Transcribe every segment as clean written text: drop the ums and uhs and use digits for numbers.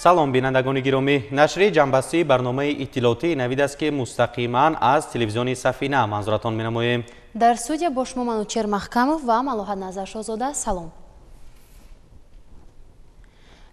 Салом бинандагони гиромӣ. Нашри ҷамъбастии барномаи иттилоотии навид аст, ки мустақиман аз телевизиони Сафина манзуратон менамоем. Дар студия бо шумо Манучер Маҳкамов ва Малоҳат Назаршоҳзода. Салом.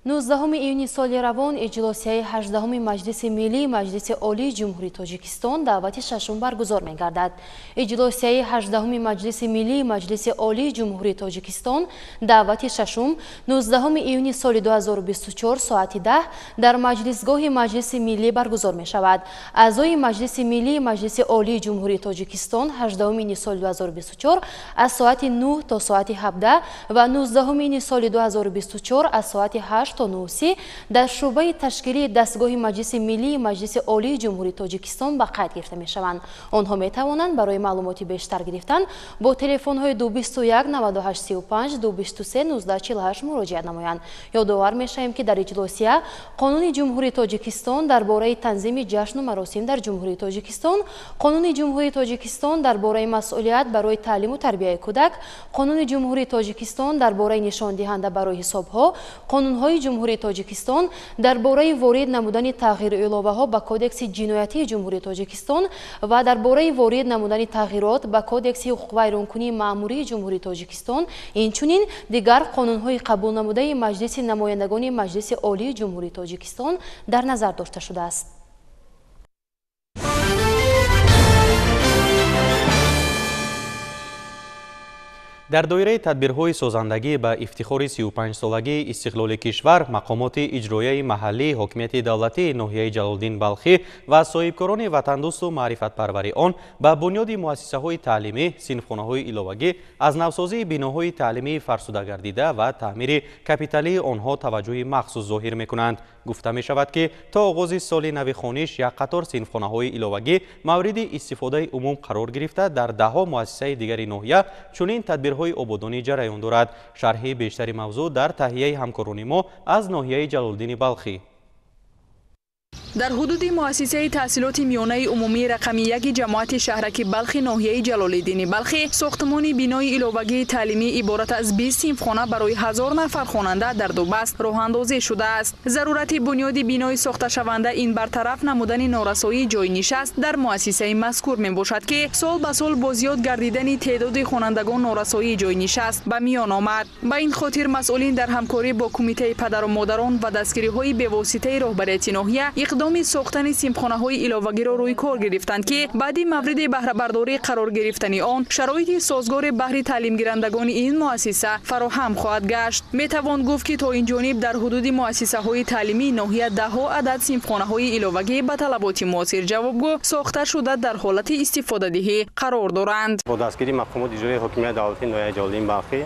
19 июни соли равон иҷлосияи 18 Маҷлиси Миллии Маҷлиси Олии Ҷумҳурии Тоҷикистон даъвати шашум баргузор мегардад. Иҷлосияи 18 Маҷлиси Миллии Маҷлиси Олии Ҷумҳурии Тоҷикистон даъвати шашум 19 июни соли 2024 соати 10 дар Маҷлисгоҳи Маҷлиси Миллӣ баргузор мешавад. Аъзои Маҷлиси Миллии Маҷлиси Олии Ҷумҳурии Тоҷикистон 18 июни соли 2024 аз соати 9 то соати 17 ва 19 июни соли 2024 аз соати 8 то 9 дар шӯъбаи ташкилии дастгоҳи Маҷлиси Миллии Маҷлиси Олии Ҷумҳурии Тоҷикистон ба қайд гирифта мешаванд. Онҳо метавонанд барои маълумоти бештар гирифтан бо телефонҳои 221 98 35 223 19 48 муроҷиат намоянд. Ёдовар мешавем, ки дар иҷлосия Қонуни Ҷумҳурии Тоҷикистон дар бораи танзими ҷашну маросим дар Ҷумҳурии Тоҷикистон, Қонуни Ҷумҳурии Тоҷикистон дар бораи масъулият барои таълиму тарбияи кӯдак, Қонуни Ҷумҳурии Тоҷикистон дар бораи нишондиҳанда барои ҳисобҳо, қонунҳои Ҷумҳурии Тоҷикистон дар бораи ворид намудани тағйиру иловаҳо ба Кодекси ҷиноятии Ҷумҳурии Тоҷикистон ва дар бораи ворид намудани тағйирот ба Кодекси ҳуқуқвайронкунии маъмурии Ҷумҳурии Тоҷикистон, инчунин дигар қонунҳои қабулнамудаи Маҷлиси намояндагони Маҷлиси Олии Ҷумҳурии Тоҷикистон дар назар дошта шудааст. Дар доираи тадбирҳои созандагӣ ба ифтихори 35-солагии истиқлоли кишвар, мақомоти иҷроияи маҳаллии ҳокимияти давлатии ноҳияи Ҷалолиддин Балхӣ ва соҳибкорони ватандӯсту маърифатпарвари он ба бунёди муассисаҳои таълимӣ, синфхонаҳои иловагӣ, аз навсозии биноҳои таълимии фарсудагардида ва таъмири капиталии онҳо таваҷҷӯҳи махсус зоҳир мекунанд. Гуфта мешавад, ки то оғози соли нави хониш як қатор синфхонаҳои иловагӣ мавриди истифодаи умум қарор гирифта, дар даҳҳо муассисаи дигари ноҳия чунин тадбирҳои ободонӣ ҷараён дорад. Шарҳи бештари мавзӯъ дар таҳияи ҳамкорони мо аз ноҳияи Ҷалолиддини Балхӣ. Дар ҳудуди муассисаи таҳсилоти миёнаи умумии рақами 1 ҷамоати шаҳраки Балхи ноҳияи Ҷалолиддини Балхӣ сохтмони бинои иловагии таълимӣ иборат аз 20 синфхона барои 1000 нафар хонанда дар ду баст роҳандозӣ шудааст. Зарурати бунёди бинои сохташаванда ин бартараф намудани норасоии ҷойнишаст дар муассисаи мазкур мебошад, ки сол ба сол бо зиёд гардидани теъдоди хонандагон норасоии ҷойнишаст ба миён омад. Ба ин хотир масъулин дар ҳамкорӣ бо кумитаи падару модарон ва дастгириҳои бевоситаи роҳбарияти ноҳия иқдоми сохтани синфхонаҳои иловагиро рӯи кор гирифтанд, ки баъди мавриди баҳрабардорӣ қарор гирифтани он шароити созгори баҳри таълимгирандагони ин муассиса фароҳам хоҳад гашт. Метавон гуфт, ки то ин ҷониб дар ҳудуди муассисаҳои таълимии ноҳия даҳҳо адад синфхонаҳои иловагӣ ба талаботи муосир ҷавобгӯ сохта шуда дар ҳолати истифодадиҳӣ қарор доранд. Бо дастгирии мақомоти иҷроияи ҳокимияти давлатии ноҳияи Ҷалолиддини Балхӣ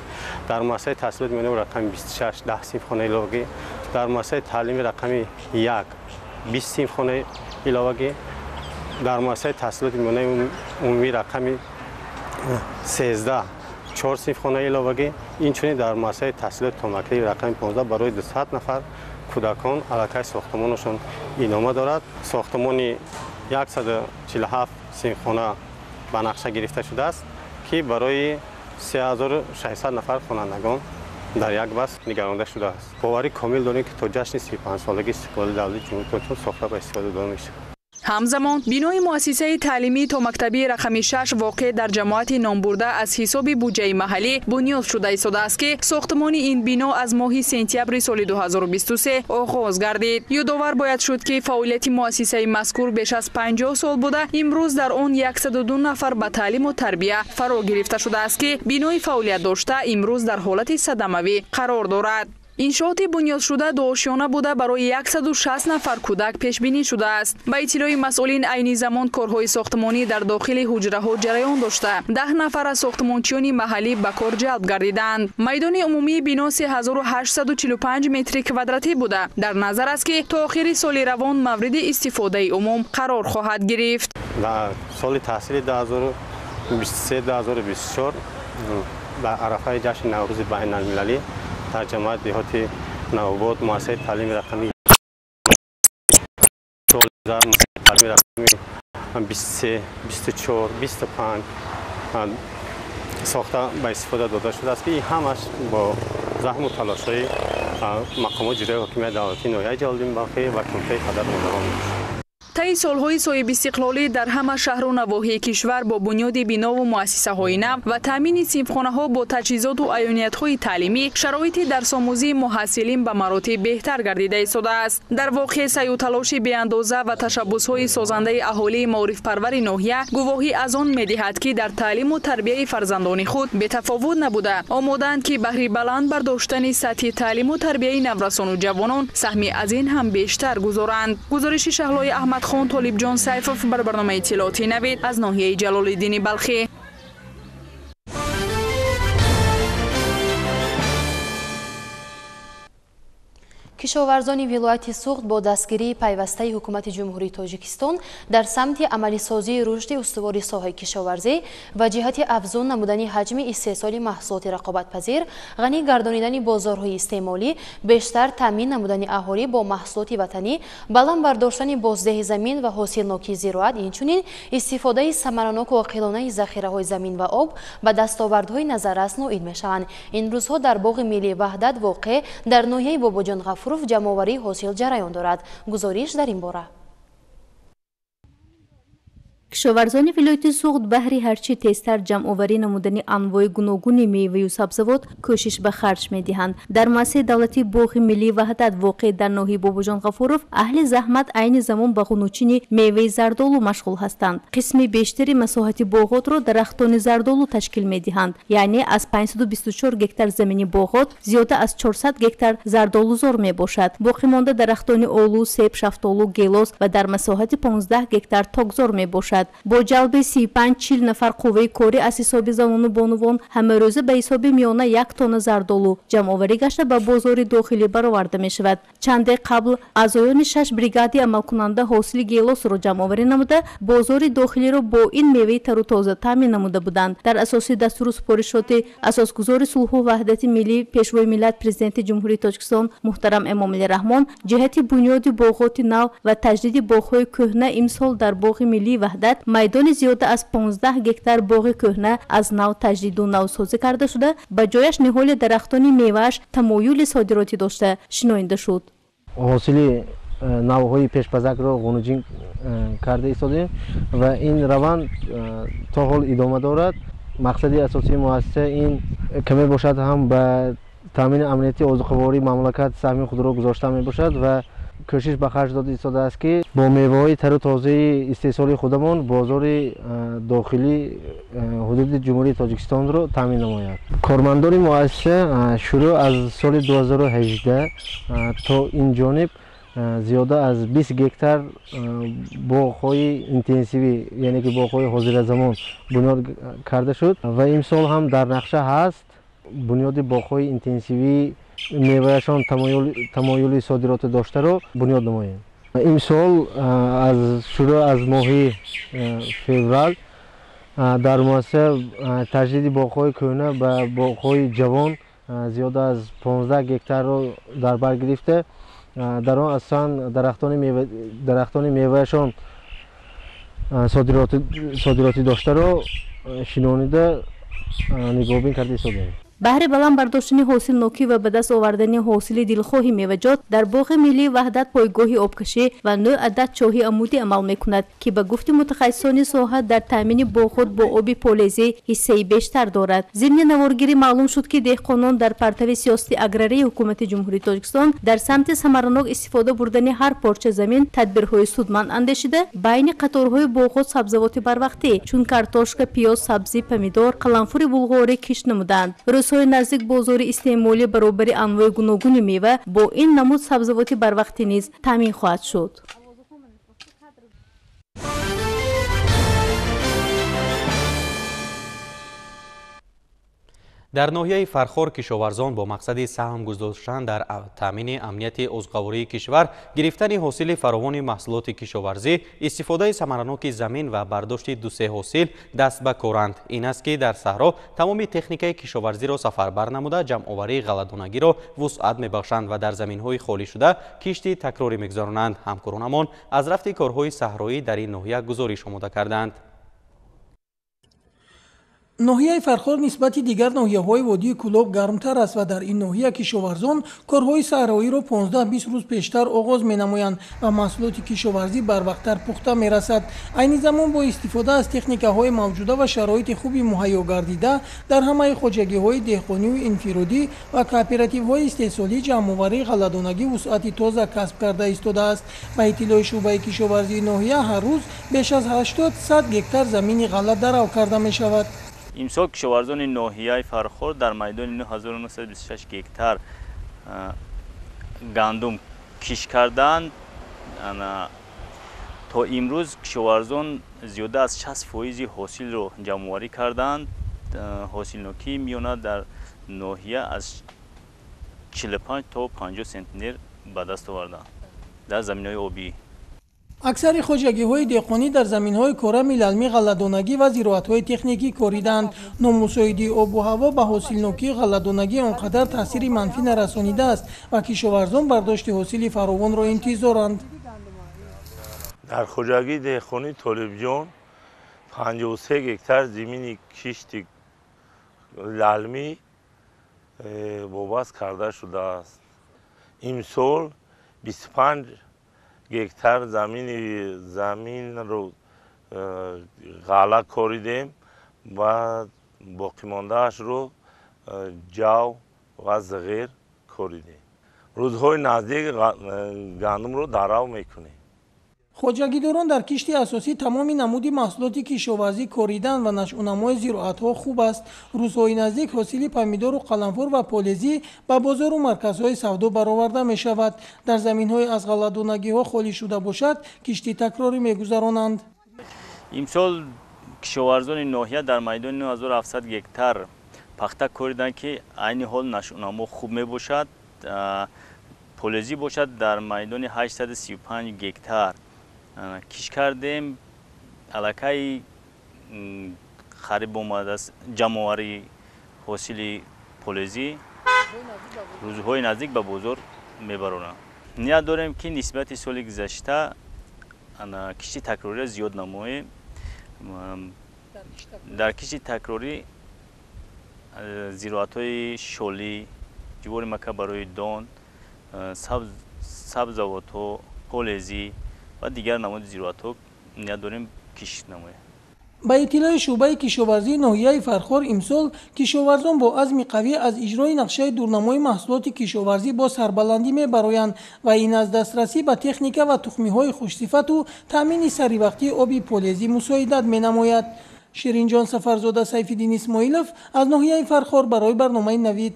дар муассисаи таҳсилоти миёнаи рақами 26 10 синфхонаи иловагӣ, дар муассисаи таълими рақами 1 20 синфхонаи иловагӣ, дар муассисаи таҳсилоти миёнаи умумии рақами 13 4 синфхонаи иловагӣ, инчунин дар муассисаи таҳсилоти томактабии рақами 15 барои 200 нафар кӯдакон аллакай сохтмонашон идома дорад. Сохтмони 147 синфхона ба нақша гирифта шудааст, ки барои 3600 нафар хонандагон дар як баст нигаронда шудааст. Боварӣ комил дорем, ки то ҷашни 35-солагии истиқлоли давлатии Ҷумҳурии Тоҷикистон сохта ба истифода дода мешавад. Ҳамзамон бинои муассисаи таълимии томактабии рақами 6 воқеъ дар ҷамоати номбурда аз ҳисоби буҷаи маҳаллӣ бунёд шуда истодааст, ки сохтмони ин бино аз моҳи сентябри соли 2023 оғоз гардид. Ёдовар бояд шуд, ки фаъолияти муассисаи мазкур беш аз 50 сол буда, имрӯз дар он 102 нафар ба таълиму тарбия фаро гирифта шудааст, ки бинои фаъолият дошта имрӯз дар ҳолати садамавӣ қарор дорад. Иншооти бунёдшуда дуошёна буда барои 160 нафар кӯдак пешбинӣ шудааст. Ба иттилои масъулин айни замон корҳои сохтмонӣ дар дохили ҳуҷраҳо ҷараён дошта, 10 нафар аз сохтмончиёни маҳаллӣ ба кор ҷалб гардиданд. Майдони умумии бино 3845 метри квадратӣ буда, дар назар аст, ки то охири соли равон мавриди истифодаи умум қарор хоҳад гирифт. Дар соли таҳсили 2023-2024 дар арафаи ҷашни Наврӯзи байналмилалӣ дар ҷамоати деҳоти Навобод муассисаи таълими рақами 23, 24, 25 сохта ба истифода дода шудааст, ки ин ҳамаш бо заҳму талошҳои мақомоти иҷроияи ҳокимияти давлатии ноҳияи Ҷалолиддини Балхӣ ва Кумитаи падару модарон мебошад. Таи солҳои соҳибистиқлолӣ дар ҳама шаҳру навоҳии кишвар бо бунёди бинову муассисаҳои нав ва таъмини синфхонаҳо бо таҷҳизоту аёниятҳои таълимӣ шароити дарсомӯзии муҳассилин ба маротиб беҳтар гардида истодааст. Дар воқеъ саъю талоши беандоза ва ташаббусҳои созандаи аҳолии маорифпарвари ноҳия гувоҳӣ аз он медиҳад, ки дар таълиму тарбияи фарзандони худ бетафовут набуда, омодаанд, ки баҳри баланд бардоштани сатҳи таълиму тарбияи наврасону ҷавонон саҳми аз ин ҳам бештар гузоранд. Гузориши Шаҳлои Аҳмадхон, Толибҷон Сайфов бар барномаи иттилоотии Навид аз ноҳияи Ҷалолиддини Балхӣ. Кишоварзони вилояти Суғд бо дастгирии пайвастаи ҳукумати Ҷумҳурии Тоҷикистон дар самти амалисозии рушди устувори соҳаи кишоварзӣ ва ҷиҳати афзун намудани ҳаҷми истеҳсоли маҳсулоти рақобатпазир, ғанӣ гардонидани бозорҳои истеъмолӣ, бештар таъмин намудани аҳолӣ бо маҳсулоти ватанӣ, баланд бардоштани боздеҳи замин ва ҳосилнокии зироат, инчунин истифодаи самараноку оқилонаи захираҳои замин ва об ба дастовардҳои назаррас ноил мешаванд. Ин рӯзҳо дар боғи миллии Ваҳдат воқеъ дар ноҳияи Бобоҷон Ғафуров ҷамъоварии ҳосил ҷараён дорад. Гузориш дар ин бора. Кишоварзони вилояти Суғд баҳри ҳарчи тезтар ҷамъоварӣ намудани анвои гуногуни меваю сабзавот кӯшиш ба харҷ медиҳанд. Дар муассисаи давлатии боғи миллии Ваҳдат воқеъ дар ноҳияи Бобоҷон Ғафуров аҳли заҳмат айни замон ба ғунучини меваи зардолу машғул ҳастанд. Қисми бештари масоҳати боғотро дарахтони зардолу ташкил медиҳанд, яъне аз 524 гектар замини боғот зиёда аз 400 гектар зардолузор мебошад. Боқимонда дарахтони олу, себ, шафтолу, гелос ва дар масоҳати 15 гектар токзор мебошад. Бо ҷалби 35-40 нафар қувваи корӣ аз ҳисоби занону бонувон ҳамарӯза ба ҳисоби миёна 1 тонна зардолу ҷамъоварӣ гашта ба бозори дохилӣ бароварда мешавад. Чанде қабл аъзоёни 6 бригади амалкунанда ҳосили гелосро ҷамъоварӣ намуда, бозори дохилиро бо ин меваи тару тоза таъмин намуда буданд. Дар асоси дастуру супоришоти асосгузори сулҳу ваҳдати миллӣ, Пешвои миллат, Президенти Ҷумҳурии Тоҷикистон муҳтарам Эмомалӣ Раҳмон ҷиҳати бунёди боғоти нав ва таҷдиди боғҳои кӯҳна имсол дар боғи миллии Ваҳдат майдони зиёда аз 15 гектар боғи кӯҳна аз нав таҷдиду навсозӣ карда шуда, ба ҷояш ниҳоли дарахтони мевааш тамоюли содиротӣ дошта шинонида шуд. Ҳосили навъҳои пешпазакро ғунуҷин карда истодем ва ин раванд то ҳол идома дорад. Мақсади асосии муассиса ин каме бошад ҳам ба таъмини амнияти озуқавории мамлакат саҳми худро гузошта мебошад ва кӯшиш ба харҷ дода истодааст, ки бо меваҳои тару тозаи истеҳсоли худамон бозори дохилӣ ҳудуди Ҷумҳурии Тоҷикистонро таъмин намояд. Кормандони муассиса шурӯъ аз соли 2018 то ин ҷониб зиёда аз 20 гектар боғҳои интенсивӣ, яъне ки боғҳои ҳозиразамон бунёд карда шуд ва имсол ҳам дар нақша ҳаст бунёди боғҳои интенсивӣ меваашон тамоюли содироти доштаро бунёд намоем. Имсол аз шурӯъ аз моҳи феврал дар муассиса таҷдиди боғҳои кӯҳна ба боғҳои ҷавон зиёда аз 15 гектарро дар бар гирифта, дар он асосан дарахтони меваашон содиротӣ доштаро шинонида нигоҳбин карда истодаем. Баҳри баланд бардоштани ҳосилнокӣ ва ба даст овардани ҳосили дилхоҳи меваҷот дар боғи миллии Ваҳдат пойгоҳи обкашӣ ва 9 адад чоҳи амудӣ амал мекунад, ки ба гуфти мутахассисони соҳа дар таъмини боғот бо оби полезӣ ҳиссаи бештар дорад. Зимни наворгирӣ маълум шуд, ки деҳқонон дар партави сиёсати аграрии ҳукумати Ҷумҳурии Тоҷикистон дар самти самаранок истифода бурдани ҳар порча замин тадбирҳои судманд андешида, байни қаторҳои боғот сабзавоти барвақтӣ чун картошка, пиёз, сабзӣ, помидор, қаламфури булғорӣ кишт намуданд. Рӯзҳои наздик бозори истеъмолӣ баробари анвои гуногуни мева бо ин намуд сабзавоти барвақтӣ низ таъмин хоҳад шуд. Дар ноҳияи Фархор кишоварзон бо мақсади саҳм гузоштан дар таъмини амнияти озуқавории кишвар, гирифтани ҳосили фаровони маҳсулоти кишоварзӣ, истифодаи самараноки замин ва бардошти дусе ҳосил даст ба коранд. Ин аст, ки дар саҳро тамоми техникаи кишоварзиро сафарбар намуда, ҷамъоварии ғалладонагиро вусъат мебахшанд ва дар заминҳои холӣ шуда кишти такрорӣ мегузаронанд. Ҳамкоронамон аз рафти корҳои саҳроӣ дар ин ноҳия гузориш омода карданд. Ноҳияи Фархор нисбати дигар ноҳияҳои водии Кӯлоб гармтар аст ва дар ин ноҳия кишоварзон корҳои саҳроиро 15-20 рӯз пештар оғоз менамоянд ва маҳсулоти кишоварзӣ барвақттар пухта мерасад. Айни замон бо истифода аз техникаҳои мавҷуда ва шароити хуби муҳайё гардида дар ҳамаи хоҷагиҳои деҳқонию инфиродӣ ва кооперативҳои истеҳсолӣ ҷамъоварии ғалладонагӣ вусъати тоза касб карда истодааст. Ба иттилои шӯъбаи кишоварзии ноҳия ҳар рӯз беш аз 80-100 гектар замини ғалла дарав карда мешавад. Имсол кишоварзони ноҳияи Фархор дар майдони 9926 гектар гандум кишт карданд. То имрӯз кишоварзон зиёда аз 60% ҳосилро ҷамъоварӣ карданд. Ҳосилнокии миёна дар ноҳия аз 45 то 50 сентнер ба даст оварданд дар заминҳои обӣ. Аксари хоҷагиҳои деҳқонӣ дар заминҳои корами лалмӣ, ғалладонагӣ ва зироатҳои техникӣ коридаанд. Номусоидии обу ҳаво ба ҳосилнокии ғалладонагӣ он қадар таъсири манфӣ нарасонидааст ва кишоварзон бардошти ҳосили фаровонро интизоранд. Дар хоҷагии деҳқонии Толибҷон 53 гектар замини кишти лалмӣ вобаст карда шудааст. Имсол 25 гектар заминро ғалла коридем ва боқимондаашро ҷав ва зиғир коридем. Рӯзҳои наздик гандумро дарав мекунем. Хоҷагидорон дар кишти асосӣ тамоми намуди маҳсулоти кишоварзӣ коридан ва нашъунамои зироатҳо хуб аст. Рӯзҳои наздик ҳосили помидору қаламфур ва полезӣ ба бозору марказҳои савдо бароварда мешавад. Дар заминҳои аз ғалладонагиҳо холӣ шуда бошад, кишти такрорӣ мегузаронанд. Имсол кишоварзони ноҳия дар майдони 9700 гектар пахта кориданд, ки айни ҳол нашъунамо хуб мебошад. Полезӣ бошад дар майдони 835 гектар кишт кардем. Аллакай қариб омадааст ҷамъоварии ҳосили полезӣ. Рӯзҳои наздик ба бозор мебаронанд. Ният дорем, ки нисбати соли гузашта кишти такрориро зиёд намоем. Дар кишти такрорӣ зироатҳои шолӣ, ҷувори мака барои дон, сабзавотҳо, полезӣ ва дигар намуди зироатҳо ният дорем кишт намоем. Ба иттилои шӯъбаи кишоварзии ноҳияи Фархор, имсол кишоварзон бо азми қавӣ аз иҷрои нақшаи дурнамои маҳсулоти кишоварзӣ бо сарбаландӣ мебароянд ва ин аз дастрасӣ ба техника ва тухмиҳои хушсифату таъмини саривақтии оби полезӣ мусоидат менамояд. Ширинҷон Сафарзода, Сайфиддин Исмоилов аз ноҳияи Фархор барои барномаи Навид.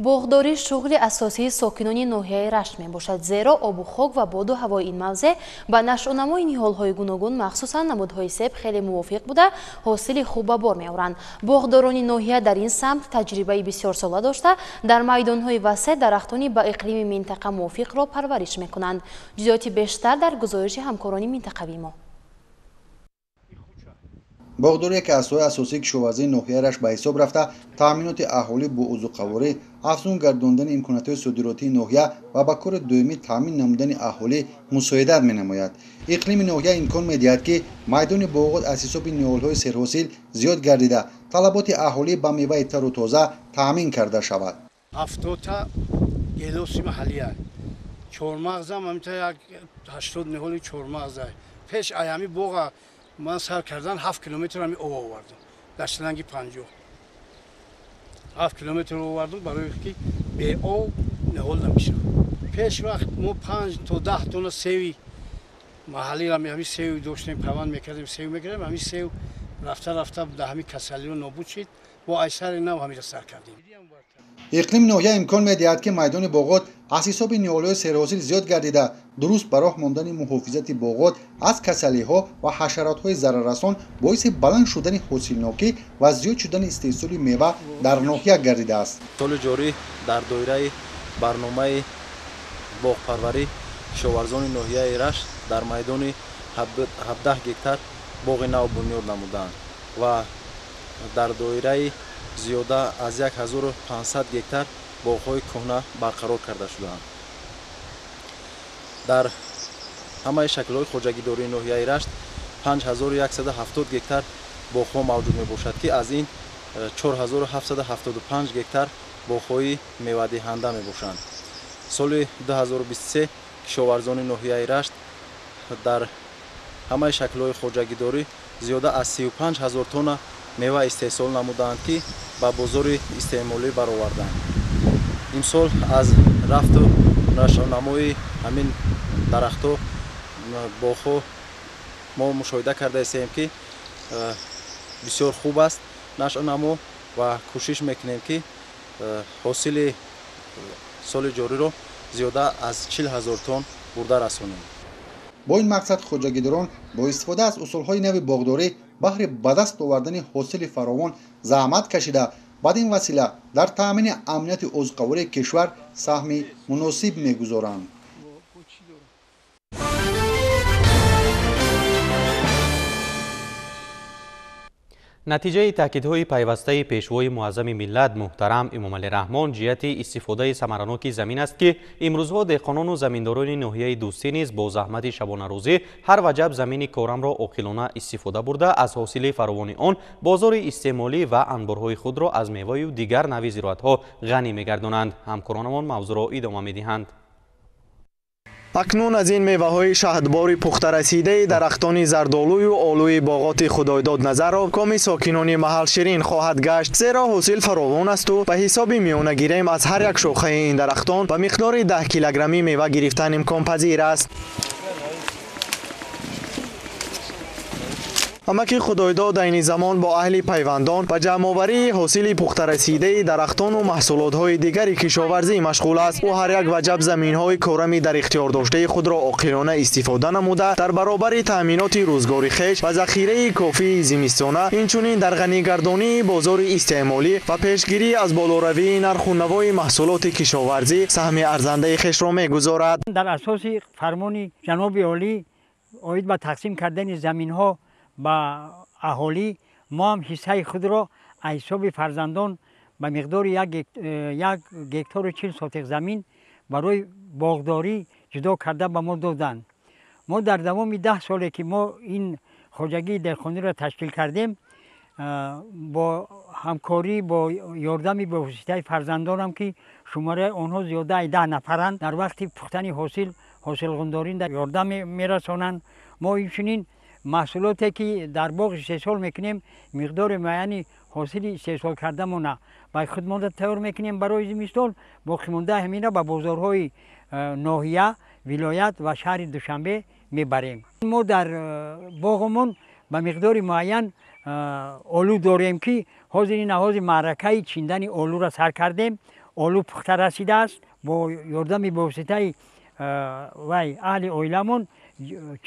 Боғдорӣ шуғли асосии сокинони ноҳияи Рашт мебошад, зеро обу хок ва боду ҳавои ин мавзеъ ба нашъунамои ниҳолҳои гуногун, махсусан намудҳои себ хеле мувофиқ буда, ҳосили хуб ба бор меоранд. Боғдорони ноҳия дар ин самт таҷрибаи бисёрсола дошта, дар майдонҳои васеъ дарахтони ба иқлими минтақа мувофиқро парвариш мекунанд. Ҷузъиёти бештар дар гузориши ҳамкорони минтақавии мо. Боғдорӣ яке аз соҳаи асосии кишоварзии ноҳияи Рашт ба ҳисоб рафта, таъминоти аҳолӣ бо озуқаворӣ, афзун гардондани имкониятҳои содиротии ноҳия ва ба кори доимӣ таъмин намудани аҳолӣ мусоидат менамояд. Иқлими ноҳия имкон медиҳад, ки майдони боғот аз ҳисоби ниҳолҳои серҳосил зиёд гардида, талаботи аҳолӣ ба меваи тару тоза таъмин карда шавад. 70та гелоси маҳаллия, чормағзам ҳаминта як 80 ниҳоли чормағза. Пеш аями боға ман сар кардан 7 километр ҳами об овардам. Дар шланги 50 7 километр овардам, барои ки бе об ниҳол намешавад. Пеш вақт мо 5 то 10 тонна севи маҳаллиро ҳами сев доштем, паванд мекардем, сев мекардем. Ҳами сев рафта рафта дар ҳами касалиро нобуд шид. Бо айсари нав ҳамиро сар кардем. Иқлими ноҳия имкон медиҳад, ки майдони боғот аз ҳисоби ниҳолҳои серҳосил зиёд гардида, дуруст ба роҳ мондани муҳофизати боғот аз касалиҳо ва ҳашаротҳои зараррасон боиси баланд шудани ҳосилнокӣ ва зиёд шудани истеҳсоли мева дар ноҳия гардидааст. Соли ҷорӣ дар доираи барномаи боғпарварӣ кишоварзони ноҳияи Рашт дар майдони 17 гектар боғи нав бунёд намуданд ва дар доираи зиёда аз 1500 гектар боғҳои кӯҳна барқарор карда шудаанд. Дар ҳамаи шаклҳои хоҷагидории ноҳияи Рашт 5170 гектар боғҳо мавҷуд мебошад, ки аз ин 4775 гектар боғҳои мевадиҳанда мебошанд. Соли 2023 кишоварзони ноҳияи Рашт дар ҳамаи шаклҳои хоҷагидорӣ зиёда аз 35 ҳазор тонна мева истеҳсол намуданд, ки ба бозори истеъмолӣ бароварданд. Имсол аз рафту нашъунамои ҳамин дарахтҳо, боғҳо мо мушоҳида кардаистем, ки бисёр хуб аст нашъунамо ва кӯшиш мекунем, ки ҳосили соли ҷориро зиёда аз 40 ҳазор тонн бурда расонем. Бо ин мақсад хоҷагидорон бо истифода аз усулҳои нави боғдорӣ баҳри ба даст овардани ҳосили фаровон заҳмат кашида, бад ин васила дар таъмини амнияти озуқавории кишвар саҳми муносиб мегузоранд. Натиҷаи таъкидҳои пайвастаи пешвои муаззами миллат муҳтарам Эмомалӣ Раҳмон ҷиҳати истифодаи самараноки замин аст, ки имрӯзҳо деҳқонону заминдорони ноҳияи Дӯстӣ низ бо заҳмати шабонарӯзӣ ҳар ваҷаб замини корамро оқилона истифода бурда, аз ҳосили фаровони он бозори истеъмолӣ ва анборҳои худро аз меваю дигар навъи зироатҳо ғанӣ мегардонанд. Ҳамкоронамон мавзӯъро идома медиҳанд. Акнун аз ин меваҳои шаҳдбори пухтарасидаи дарахтони зардолую олӯи боғоти Худойдод Назаров коми сокинони маҳал ширин хоҳад гашт, зеро ҳосил фаровон асту ба ҳисоби миёнагирем аз ҳар як шохаи ин дарахтон ба миқдори 10 килограммӣ мева гирифтан имконпазир аст. Амаки Худойдод айни замон бо аҳли пайвандон ба ҷамъоварии ҳосили пухтарасидаи дарахтону маҳсулотҳои дигари кишоварзӣ машғул аст. Ӯ ҳар як ваҷаб заминҳои корами дар ихтиёр доштаи худро оқилона истифода намуда, дар баробари таъминоти рӯзгори хеш ва захираи кофии зимистона, инчунин дар ғанигардонии бозори истеъмолӣ ва пешгирӣ аз болоравии нарху навои маҳсулоти кишоварзӣ саҳми арзандаи хешро мегузорад. Дар асоси фармони ҷаноби олӣ оид ба тақсим кардани заминҳо ба аҳолӣ, мо ҳам ҳиссаи худро аз ҳисоби фарзандон ба миқдори 1 гектару 40 сотих замин барои боғдорӣ ҷудо карда ба мо доданд. Мо дар давоми 10 соле ки мо ин хоҷагии деҳқониро ташкил кардем, бо ҳамкорӣ, бо ёрдами бевоситаи фарзандонам, ки шумораи онҳо зиёда аз 10 нафаранд, дар вақти пухтани ҳосил ҳосилғундорӣ ёрдам мерасонанд. Мо инчунин маҳсулоте ки дар боғ истеҳсол мекунем, миқдори муайяни ҳосили истеҳсол кардамона ба худмонда тайёр мекунем барои зимистон, боқимонда ҳамина ба бозорҳои ноҳия, вилоят ва шаҳри Душанбе мебарем. Мо дар боғумон ба миқдори муайян олу дорем, ки ҳозир ин ҳозир маъракаи чиндани олуро сар кардем. Олу пухта расидааст. Бо ёрдами бевоситаи вай аҳли оиламон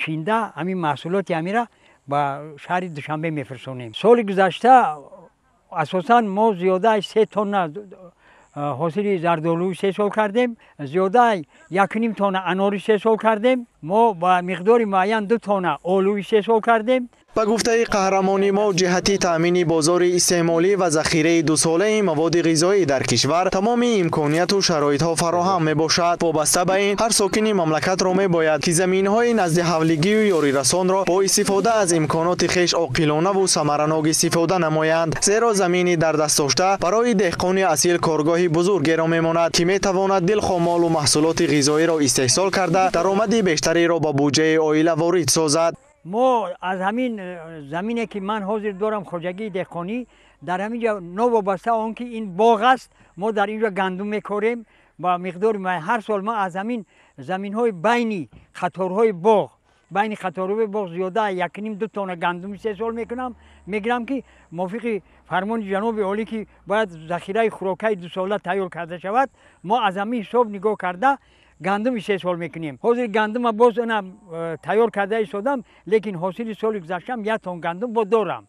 чинда ҳамин маҳсулоти ҳамира ба шаҳри Душанбе мефирсонем. Соли гузашта асосан мо зиёда аз 3 тонна ҳосили зардолу истеҳсол кардем, зиёда аз 1,5 тонна анор истеҳсол кардем, мо ба миқдори муайян 2 тонна олу истеҳсол кардем. Ба гуфтаи қаҳрамони мо, ҷиҳати таъмини бозори истеъмолӣ ва захираи дусолаи маводи ғизоӣ дар кишвар тамоми имконияту шароитҳо фароҳам мебошад. Вобаста ба ин, ҳар сокини мамлакатро мебояд, ки заминҳои назди ҳавлигию ёрирасонро бо истифода аз имконоти хеш оқилонаву самаранок истифода намоянд, зеро замини дар даст дошта барои деҳқони асил коргоҳи бузургеро мемонад, ки метавонад дилхоҳ молу маҳсулоти ғизоиро истеҳсол карда, даромади бештареро ба буҷаи оила ворид созад. Мо аз ҳамин замине ки ман ҳозир дорам, хоҷагии деҳқонӣ, дар ҳамин ҷо новобаста он ки ин боғ аст, мо дар ин ҷо гандум мекорем ба миқдори ҳар сол мо аз ҳамин заминҳои байни қаторҳои боғ, байни қаторҳои боғ зиёда 1,5-2 тонна гандум истеҳсол мекунам, мегирам, ки мувофиқи фармони ҷаноби олӣ, ки бояд захираи хӯрокаи дусола тайёр карда шавад, мо аз ҳамин ҳисоб нигоҳ карда гандум истеҳсол мекунем. Ҳозир гандума боз ана тайёр карда истодам, лекин ҳосили соли гузаштам 1 тонн гандум бо дорам.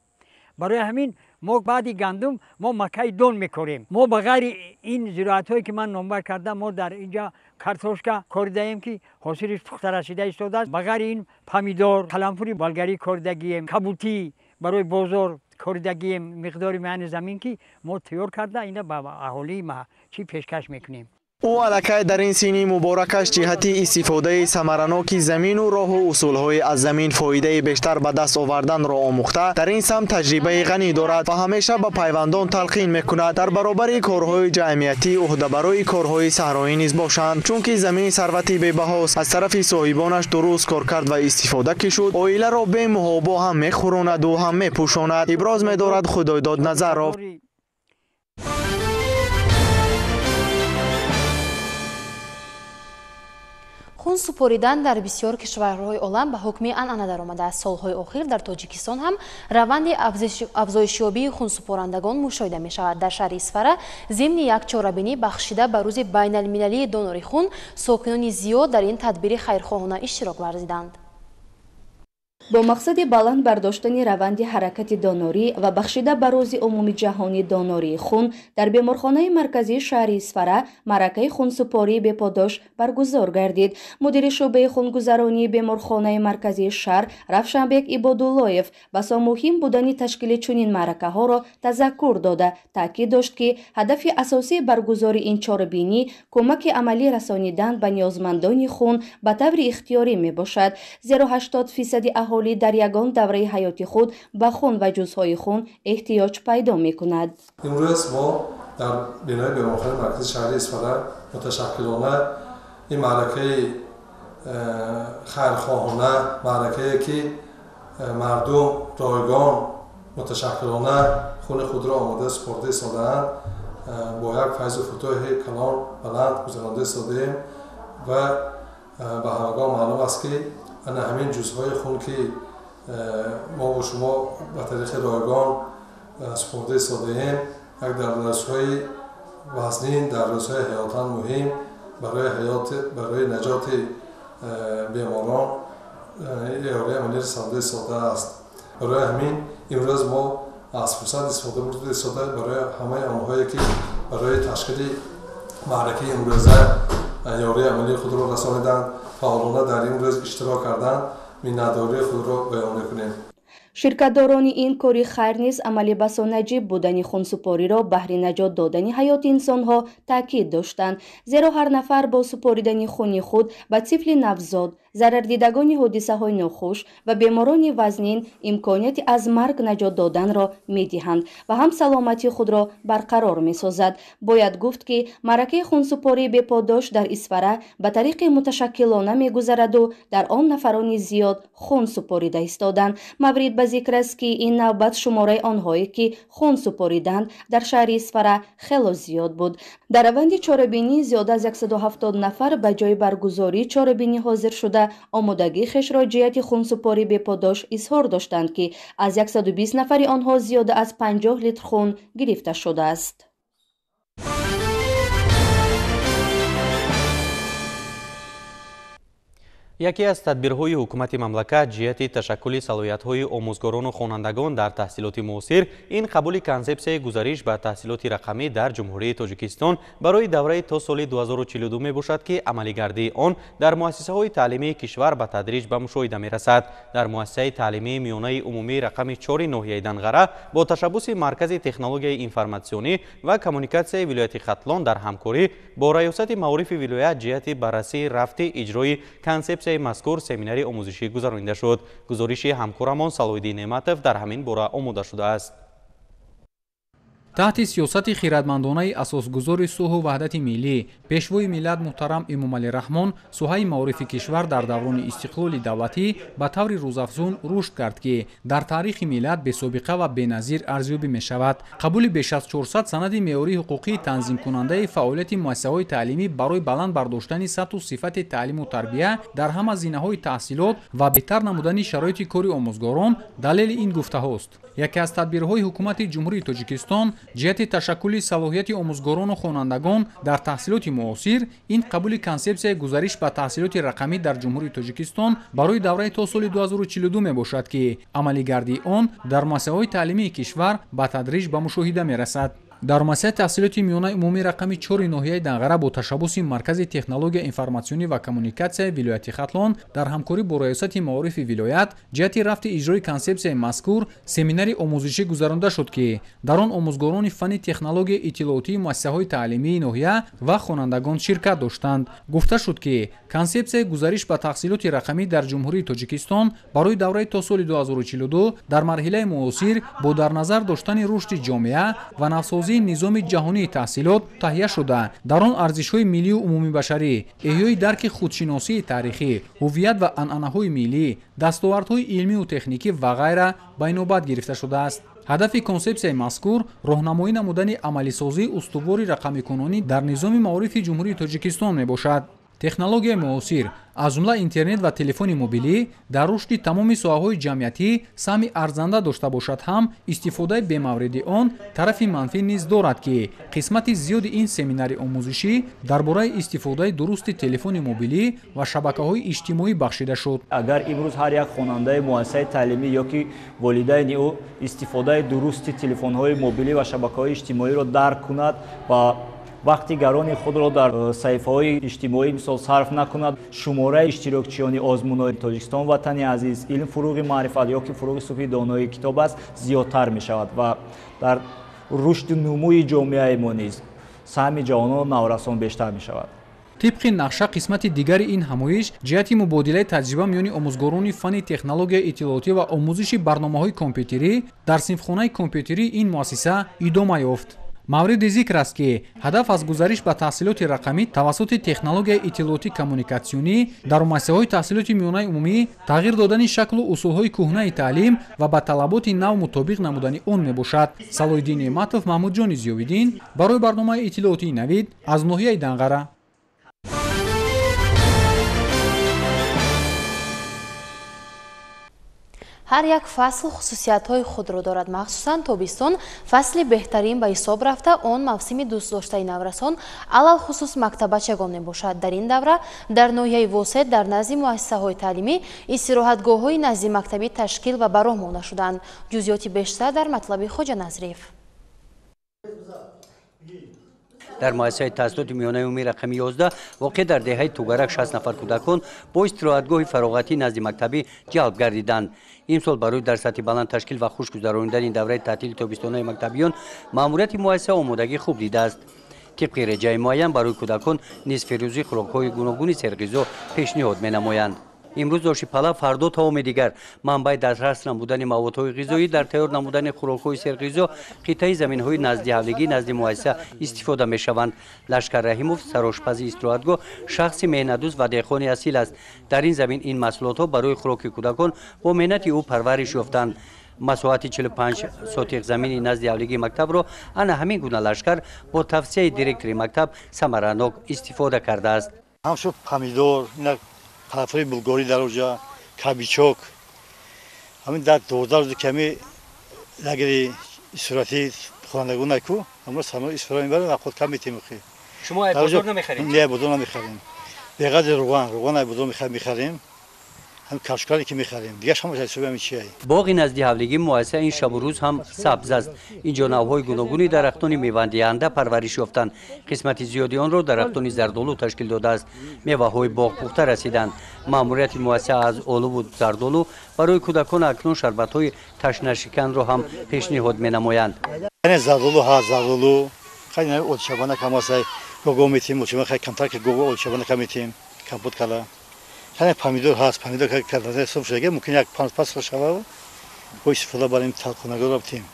Барои ҳамин мо баъди гандум мо макаи дон мекорем. Мо ба ғайри ин зироатҳое ки ман номбар кардам, мо дар инҷа картошка коридаем, ки ҳосилиш пухта расида истодааст. Ба ғайри ин помидор, каламфури болгарӣ коридагием, кабутӣ барои бозор коридагием, миқдори муайяни замин ки мо тайёр карда ина ба аҳолии чӣ пешкаш мекунем. Ӯ аллакай дар ин синни муборакаш ҷиҳати истифодаи самараноки замину роҳу усулҳои аз замин фоидаи бештар ба даст оварданро омӯхта, дар ин самт таҷрибаи ғанӣ дорад ва ҳамеша ба пайвандон талқин мекунад. Дар баробари корҳои ҷамъиятӣ ӯҳдабарои корҳои саҳроӣ низ бошанд, чунки замин сарвати бебаҳост. Аз тарафи соҳибонаш дуруст коркард ва истифода ки шуд, оиларо бемуҳобо ҳам мехӯронаду ҳам мепӯшонад, иброз медорад Худойдод Назаров. Хун супоридан дар бисёр кишварҳои олам ба ҳукми анъана даромадааст. Солҳои охир дар Тоҷикистон ҳам раванди афзоишёбии хунсупорандагон мушоҳида мешавад. Дар шаҳри Исфара зимни як чорабинӣ бахшида ба рӯзи байналмилалии донори хун, сокинони зиёд дар ин тадбири хайрхоҳона иштирок варзиданд. Бо мақсади баланд бардоштани раванди ҳаракати донорӣ ва бахшида ба рӯзи умумиҷаҳонии донории хун дар беморхонаи марказии шаҳри Исфара маъракаи хунсупории беподош баргузор гардид. Мудири шӯъбаи хунгузаронии беморхонаи марказии шаҳр Равшанбек Ибодуллоев басо муҳим будани ташкили чунин маъракаҳоро тазаккур дода, таъкид дошт, ки ҳадафи асосии баргузории ин чорабинӣ кӯмаки амалӣ расонидан ба ниёзмандони хун ба таври ихтиёрӣ мебошад, зеро 80% аҳолӣ дар ягон давраи ҳаёти худ ба хун ва ҷузъҳои хун эҳтиёҷ пайдо мекунад. Имрӯз мо дар бинои беморхонаи марказии шаҳри Исфара муташаккилона ин маъракаи хайрхоҳона, маъракае ки мардум ройгон муташаккилона хуни худро омода супорда истодаанд, бо як файзу футӯҳи калон баланд гузаронда истодаем ва ба ҳамагон маълум аст, ки ана ҳамин ҷузъҳои хун, ки мо бо шумо ба тариқи ройгон супорда истодаем, як дар рӯзҳои вазнин, дар рӯзҳои ҳаётан муҳим барои ҳаёт, барои наҷоти беморон ёрии амалӣ расонда истодааст. Барои ҳамин имрӯз мо аз фурсат истифода бурда истода барои ҳамаи онҳое, ки барои ташкили маъракаи имрӯза ёрии амалии худро расониданд, фаъолона дар ин рӯз иштирок карданд, миннатдории худро баён мекунем. Ширкатдорони ин кори хайр низ амали басо наҷиб будани хунсупориро баҳри наҷот додани ҳаёти инсонҳо таъкид доштанд, зеро ҳар нафар бо супоридани хуни худ ба тифли навзод, зарардидагони ҳодисаҳои нохуш ва беморони вазнин имконияти аз марг наҷот доданро медиҳанд ва ҳам саломатии худро барқарор месозад. Бояд гуфт, ки маъракаи хунсупории беподош дар Исфара ба тариқи муташаккилона мегузараду дар он нафарони зиёд хун супорида истоданд. Маврид ба зикр аст, ки ин навбат шумораи онҳое, ки хун супориданд, дар шаҳри Исфара хело зиёд буд. Дар раванди чорабинӣ зиёда аз 170 нафар ба ҷои баргузории чорабинӣ ҳозир шуда, омодагии хешро ҷиҳати хунсупории беподош изҳор доштанд, ки аз 120 нафари онҳо зиёда аз 50 литр хун гирифта шудааст. Яке аз тадбирҳои ҳукумати мамлакат ҷиҳати ташаккули салоҳиятҳои омӯзгорону хонандагон дар таҳсилоти муосир ин қабули консепсияи гузариш ба таҳсилоти рақамӣ дар Ҷумҳурии Тоҷикистон барои давраи то соли 2042 мебошад, ки амалигардии он дар муассисаҳои таълимии кишвар ба тадриҷ ба мушоҳида мерасад. Дар муассисаи таълимии миёнаи умумии рақами 4 ноҳияи Данғара бо ташаббуси Маркази технологияи информатсионӣ ва коммуникатсияи вилояти Хатлон дар ҳамкорӣ бо Раёсати маорифи вилоят ҷиҳати баррасии рафти иҷрои консепсияи мазкур семинари омӯзишӣ гузаронида шуд. Гузориши ҳамкорамон Салоҳиддин Неъматов дар ҳамин бора омода шудааст. Таҳти сиёсати хиратмандонаи асосгузори сулҳу ваҳдати миллӣ, пешвои миллат муҳтарам Эмомалӣ Раҳмон, соҳаи маорифи кишвар дар даврони истиқлоли давлатӣ ба таври рӯзафзун рушд кард, ки дар таърихи миллат бесобиқа ва беназир арзёбӣ мешавад. Қабули беш аз 400 санади меъёрии ҳуқуқии танзимкунандаи фаъолияти муассисаҳои таълимӣ барои баланд бардоштани сатҳу сифати таълиму тарбия дар ҳама зинаҳои таҳсилот ва беҳтар намудани шароити кори омӯзгорон далели ин гуфтаҳост. Яке аз тадбирҳои ҳукумати Ҷумҳурии Тоҷикистон ҷиҳати ташаккули салоҳияти омӯзгорону хонандагон дар таҳсилоти муосир ин қабули консепсияи гузариш ба таҳсилоти рақамӣ дар Ҷумҳурии Тоҷикистон барои давраи то соли 2042 мебошад, ки амалигардии он дар муассисаҳои таълимии кишвар ба тадриҷ ба мушоҳида мерасад. Дар муассисаи таҳсилоти миёнаи умумӣ рақами 4 ноҳияи Данғара бо ташаббуси Маркази технология информатсионӣ ва коммуникатсияи вилояти Хатлон дар ҳамкорӣ бо Раёсати маорифи вилоят ҷиҳати рафти иҷрои консепсияи мазкур семинари омӯзишӣ гузаронда шуд, ки дар он омӯзгорони фанни технологияи иттилоотии муассисаҳои таълимии ноҳия ва хонандагон ширкат доштанд. Гуфта шуд, ки консепсияи гузариш ба таҳсилоти рақамӣ дар Ҷумҳурии Тоҷикистон барои давраи то соли 2042 дар марҳилаи муосир бо дар назар доштани рушди ҷомеа ва навсозии низоми ҷаҳонии таҳсилот таҳия шуда, дар он арзишҳои миллию умумибашарӣ, эҳёи дарки худшиносии таърихӣ, ҳуввият ва анъанаҳои миллӣ, дастовардҳои илмию техникӣ ва ғайра ба инобат гирифта шудааст. Ҳадафи консепсияи мазкур роҳнамоӣ намудани амалисозии устувори рақамикунонӣ дар низоми маорифи Ҷумҳурии Тоҷикистон мебошад. Технологияи муосир, аз ҷумла интернет ва телефони мобилӣ, дар рушди тамоми соҳаҳои ҷамъиятӣ саҳми арзанда дошта бошад ҳам, истифодаи бемавриди он тарафи манфӣ низ дорад, ки қисмати зиёди ин семинари омӯзишӣ дар бораи истифодаи дурусти телефони мобилӣ ва шабакаҳои иҷтимоӣ бахшида шуд. Агар имрӯз ҳар як хонандаи муассисаи таълимӣ ё ки волидайни ӯ истифодаи дурусти телефонҳои мобилӣ ва шабакаҳои иҷтимоиро дарк кунад ва вақти гарони худро дар саҳифаҳои иҷтимоӣ мисол сарф накунад, шумораи иштирокчиёни озмунҳои Тоҷикистон ватани азиз, илм фуруғи маърифат ё ки фуруғи субҳи донои китоб аст, зиёдтар мешавад ва дар рушду нумӯи ҷомеаи мо низ саҳми ҷавонону наврасон бештар мешавад. Тибқи нақша қисмати дигари ин ҳамоиш ҷиҳати мубодилаи таҷриба миёни омӯзгорони фанни технологияи иттилоотӣ ва омӯзиши барномаҳои компютерӣ дар синфхонаи компютерии ин муассиса идома ёфт. Мавриди зикр аст, ки ҳадаф аз гузариш ба таҳсилоти рақамӣ тавассути технологияи иттилоотӣ коммуникатсионӣ дар муассисаҳои таҳсилоти миёнаи умумӣ тағйир додани шаклу усулҳои кӯҳнаи таълим ва ба талаботи нав мутобиқ намудани он мебошад. Салоҳиддин Неъматов, Маҳмудҷони Зиёвиддин барои барномаи иттилоотии Навид аз ноҳияи Данғара. Ҳар як фасл хусусиятҳои худро дорад. Махсусан тобистон фасли беҳтарин ба ҳисоб рафта, он мавсими дӯстдоштаи наврасон, алалхусус мактабачагон мебошад. Дар ин давра дар ноҳияи Восеъ дар назди муассисаҳои таълимӣ истироҳатгоҳҳои наздимактабӣ ташкил ва ба роҳ монда шуданд. Ҷузъиёти бештар дар матлаби Хоҷа Назриев. Дар муассисаи таҳсилоти миёнаи умумӣ рақами 11 воқеъ дар деҳаи Тугарак 60 нафар кӯдакон бо истироҳатгоҳи фароғатӣ назди мактабӣ ҷалб гардиданд. Имсол барои дар сатҳи баланд ташкил ва хуш гузаронидани давраи таътили тобистонаи мактабиён маъмурияти муассиса омодагӣ хуб дидааст. Тибқи реҷаи муайян барои кӯдакон нисфи рӯзӣ хӯрокҳои гуногуни серғизо пешниҳод менамоянд. Имрӯз оши палав, фардо таоми дигар. Манбаи дастрас намудани маводҳои ғизоӣ дар тайёр намудани хӯрокҳои серғизо қитъаи заминҳои назди ҳавлигӣ назди муассиса истифода мешаванд. Лашкар Раҳимов, сарошпази истироҳатгоҳ, шахси меҳнатдӯст ва деҳқони асил аст. Дар ин замин ин маҳсулотҳо барои хӯроки кӯдакон бо меҳнати ӯ парвариш ёфтанд. Масоҳати 45 сотиқ замини назди ҳавлигии мактабро ана ҳамин гуна лашкар бо тавсияи директори мактаб самаранок истифода кардааст. Ҳамчун помидор, палафои булгорӣ дар оҷа, кабичок. Ҳамин дар 12 рӯзи ками лагери истироҳатии хонандагон ку, ҳамро самаро истифода мебарем ва худ кам метем. Шумо ай бозор намехаред? Не, бозор намехарем. Беғарзи руған, руған ай бозор мехарем. Ҳам кашкаре ки мехарем, дигар ҳамаш аз ҳисоби ҳамин чиае. Боғи назди ҳавлигии муассиса ин шабу рӯз ҳам сабз аст. Инҷо навъҳои гуногуни дарахтони мевандиҳанда парвариш ёфтанд. Қисмати зиёди онро дарахтони зардолу ташкил додааст. Меваҳои боғ пухта расиданд. Маъмурияти муассиса аз олуву зардолу барои кӯдакон акнун шарбатҳои ташнашиканро ҳам пешниҳод менамоянд. Зардолу ҳаст, зардолу хеле олчабана кам аст, гого метем, олчабана хеле камтар ки гого олчабана кам метем, компот кала. Хеле помидор ҳаст, помидор кардани субҳ шуда, мумкин як панҷ пас шава, бо истифода барем талхонагоро битем.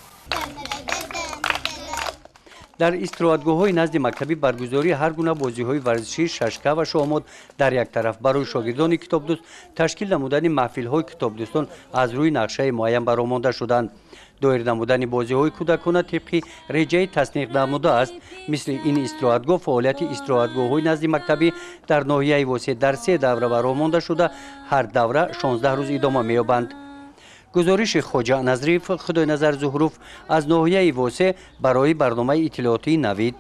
Дар истироҳатгоҳҳои назди мактабӣ баргузории ҳар гуна бозиҳои варзишӣ, шашка ва шоҳмот дар як тараф барои шогирдони китобдӯст ташкил намудани маҳфилҳои китобдӯстон аз рӯи нақшаи муайян баромонда шуданд. Доир намудани бозиҳои кӯдакона тибқи реҷаи тасдиқ намудааст. Мисли ин истироҳатгоҳ фаъолияти истироҳатгоҳҳои назди мактабӣ дар ноҳияи Восеъ дар 3 давра баромонда шуда, ҳар давра 16 рӯз идома меёбанд. Гузориши Хоҷа Назриев, Худойназар Зуҳруф аз ноҳияи Восеъ барои барномаи иттилоотии Навид.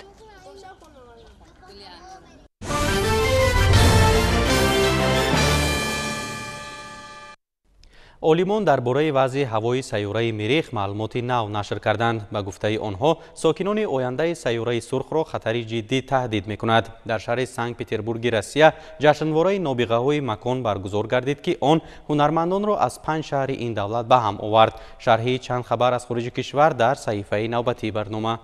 Олимон дар бораи вазъи ҳавои сайёраи Мирих маълумоти нав нашр карданд. Ба гуфтаи онҳо, сокинони ояндаи сайёраи сурхро хатари ҷиддӣ таҳдид мекунад. Дар шаҳри Санкт-Петербурги Россия ҷашнвораи нобиғаҳои макон баргузор гардид, ки он ҳунармандонро аз 5 шаҳри ин давлат ба ҳам овард. Шарҳи чанд хабар аз хориҷи кишвар дар саҳифаи навбатии барнома.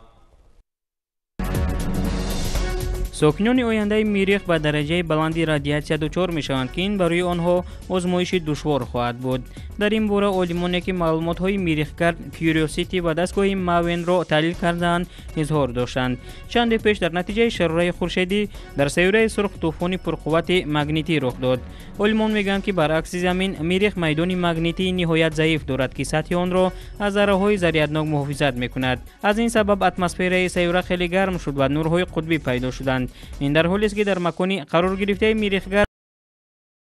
Сокинони ояндаи Мирих ба дараҷаи баланди радиатсия дучор мешаванд, ки ин барои онҳо озмоиши душвор хоҳад буд. Дар ин бора олимоне, ки маълумотҳои Мирихгард Кюриосити ва дастгоҳи Мавенро таҳлил кардаанд, изҳор доштанд. Чанде пеш дар натиҷаи шарораи хуршедӣ дар сайёраи сурх тӯфони пурқуввати магнитӣ рух дод. Олимон мегӯянд, ки баръакси Замин, Мирих майдони магнитии ниҳоят заиф дорад, ки сатҳи онро аз зарраҳои заряднок муҳофизат мекунад. Аз ин сабаб атмосфераи сайёра хеле гарм шуд ва нурҳои қутбӣ пайдо шуданд. Ин дар ҳолест, ки дар макони қарор гирифтаи Мирихгард